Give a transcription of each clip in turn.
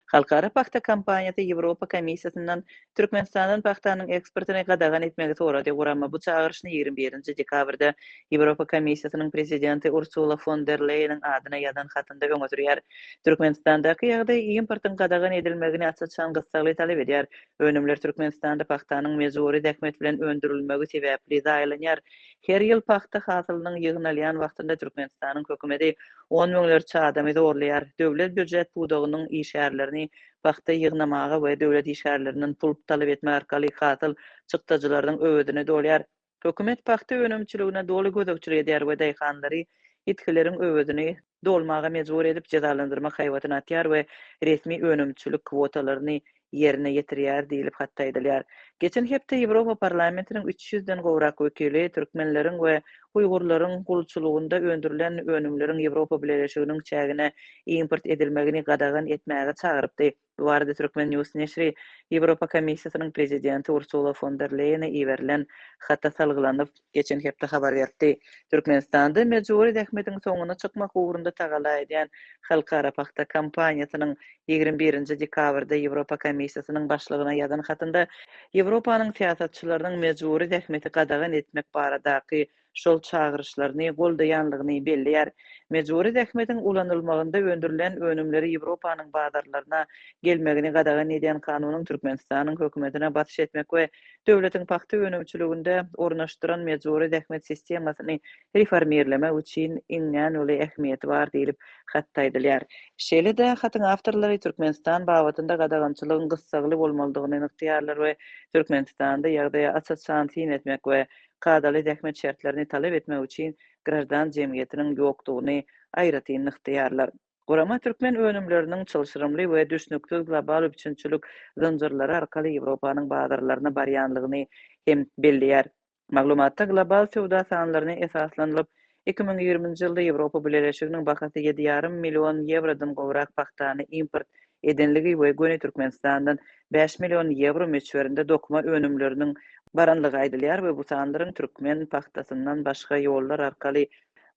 Halkara pagta kampaniýasy Ýewropa Komissiýasyndan Türkmenistandan pagtanyň eksportyny gadagan etmegi sorady. Gurama bu çagyryşyny 21-nji dekabrda Ýewropa Komissiýasynyň Prezidenti Ursula fon der Leýeniň adyna ýazan hatynda öňe sürýär. Türkmenistandaky ýagdaý importyň gadagan edilmegini aç-açan gyssagly talap edýär. Önümler Türkmenistanda pagtanyň mejbury zähmet bilen öndürilmegi sebäpli zaýalanýar. Her ýyl pagta hasylynyň ýygnalýan wagtynda Türkmenistanyň hökümeti on müňlerçe adamy zorlaýar. Döwlet býujet pudagynyň işgärlerini pagta ýygnamaga we döwlet işgärlerinden pul talap etmek arkaly hasyl çykdajylarynyň öwezini dolýar. Hökümet pagta önümçiligine doly gözegçilik edýär we daýhanlary ýitgileriň öwezini dolmaga mejbur edip jezalandyrmak haýbatyny atýar we resmi önümçilik kwotalaryny ýerine ýetirýär diýlip hatda aýdylýar. Geçen hepde Ýewropa Parlamentiniň 300 den gowrak wekili türkmenleriň we uýgurlaryň gulçulygynda öndürilen önümleriň Ýewropa Bileleşiginiň çägine import edilmegini gadagan etmäge çagyrypdy. Bu barada Turkmen. News neşiri Ýewropa Komissiýasynyň Prezidenti Ursula fon der Leýene iberilen hata salgylanyp, geçen hepde habar beripdi. Türkmenistanda mejbury zähmetiň soňuna çykmak ugrunda tagalla edýän Halkara pagta kampaniýasynyň 21-nji dekabrda Ýewropa Komissiýasynyň başlygyna ýazan hatynda Ýewropanyň syýasatçylarynyň mejbury zähmeti gadagan etmek baradaky şol çagyryşlaryny goldaýanlygyny belleýär. Mejbury zähmetiň ulanylmagynda öndürilen önümleri Ýewropanyň bazarlaryna gelmegini gadagan edýän kanunyň Türkmenistanyň hökümetine basyş etmek we döwletiň pagta önümçiliginde ornaşdyran mejbury zähmet sistemasyny reformirlemek üçin iňňän uly ähmiýeti bar diýlip, hatda aýdylýar. Şeýle-de, hatyň awtorlary Türkmenistan babatynda gadagançylygyň gyssagly bolmalydygyny nygtaýarlar we Türkmenistanda ýagdaýa aç-açan syn etmek we kadaly zähmet şertlerini talap etmek üçin graždan jemgyýetiniň ýokdugyny aýratyn nygtaýarlar. Gurama türkmen önümleriniň çylşyrymly we düşnüksiz global üpjünçilik zynjyrlary arkaly Ýewropanyň bazarlaryna barýanlygyny hem belleýär. Maglumatda global söwda sanlaryna esaslanylyp, 2020-nji ýylda Ýewropa Bileleşiginiň bahasy ýedi ýarym million ýewrodan gowrak pagtany import edenligi we göni Türkmenistandan 5 million ýewro möçberinde dokma önümleriniň baranlygy aýdylýar we bu sanlaryň türkmen pagtasyndan başga ýollar arkaly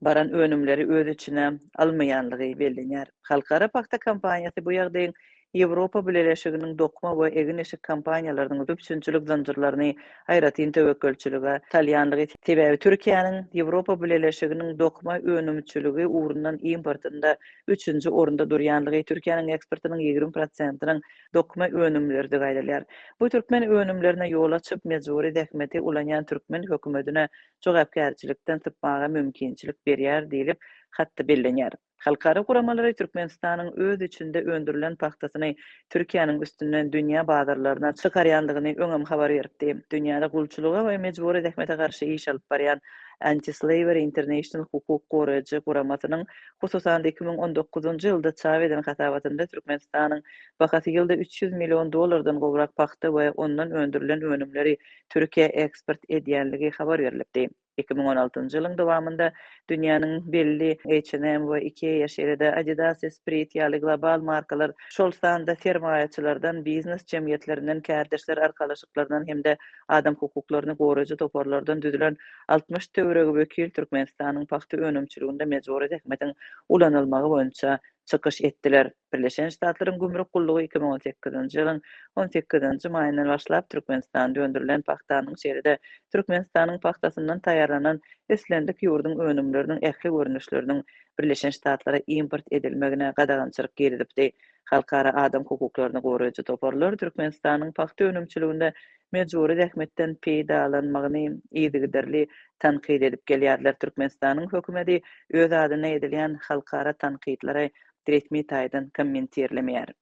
baran önümleri öz içine almaýanlygy bellenýär. Halkara pagta kampaniýasy bu ýagdaýyň Ýewropa Bileleşiginiň dokma we egin-eşik kompaniýalarynyň üpjünçilik zynjyrlaryny aýratyn töwekgelçilige salýanlygy, sebäbi Türkiýäniň Ýewropa Bileleşiginiň dokma önümçiligi ugrundan importynda üçünji orunda durýanlygy, Türkiýäniň eksportynyň 20 prosentiniň dokma önümleridigi aýdylýar. Bu türkmen önümlerine ýol açyp, mejbury zähmeti ulanýan türkmen hökümetine jogapkärçilikden sypmaga mümkinçilik berýär diýlip, hatda bellenýär. Halkara guramalary Türkmenistanyň öz içinde öndürilen pagtasyny Türkiýäniň üstünden dünýä bazarlaryna çykarýandygyny öňem habar beripdi. Dünýäde gulçulyga we mejbury zähmete garşy iş alyp barýan Anti-Slavery International hukuk goraýjy guramasynyň hususan-da 2019-njy ýylda çap eden hasabatynda Türkmenistanyň bahasy ýylda 300 million dollardan gowrak pagta we ondan öndürilen önümleri Türkiýä eksport edýänligi habar berlipdi. 2016-njy ýylyň dowamynda dünýäniň belli H&M we Ikea, şeýle-de Adidas, Esprit ýaly global markalar, şol sanda sermaýaçylardan, biznes jemgyýetlerinden, kärdeşler arkalaşyklaryndan hem-de adam hukuklaryny goraýjy toparlardan düzülen 60 töweregi wekil Türkmenistanyň pagta önümçiliginde mejbury zähmetiň ulanylmagy boýunça çykyş etdiler. Birleşen Ştatlaryň Gümrük gullugy 2018-nji ýylyň 18-nji maýyndan başlap Türkmenistanda öndürilen pagtanyň, şeýle-de Türkmenistanyň pagtasyndan taýýarlanan islendik ýurduň önümleriniň ähli görnüşleriniň Birleşen Ştatlara import edilmegine gadagançylyk girizipdi. Halkara adam hukuklaryny goraýjy toparlar Türkmenistanyň pagta önümçiliginde mejbury zähmetden peýdalanmagyny yzygiderli tankyt edip gelýärler. Türkmenistanyň hökümeti öz adyna edilýän halkara tankytlary resmi taýdan kommentirlemeýär.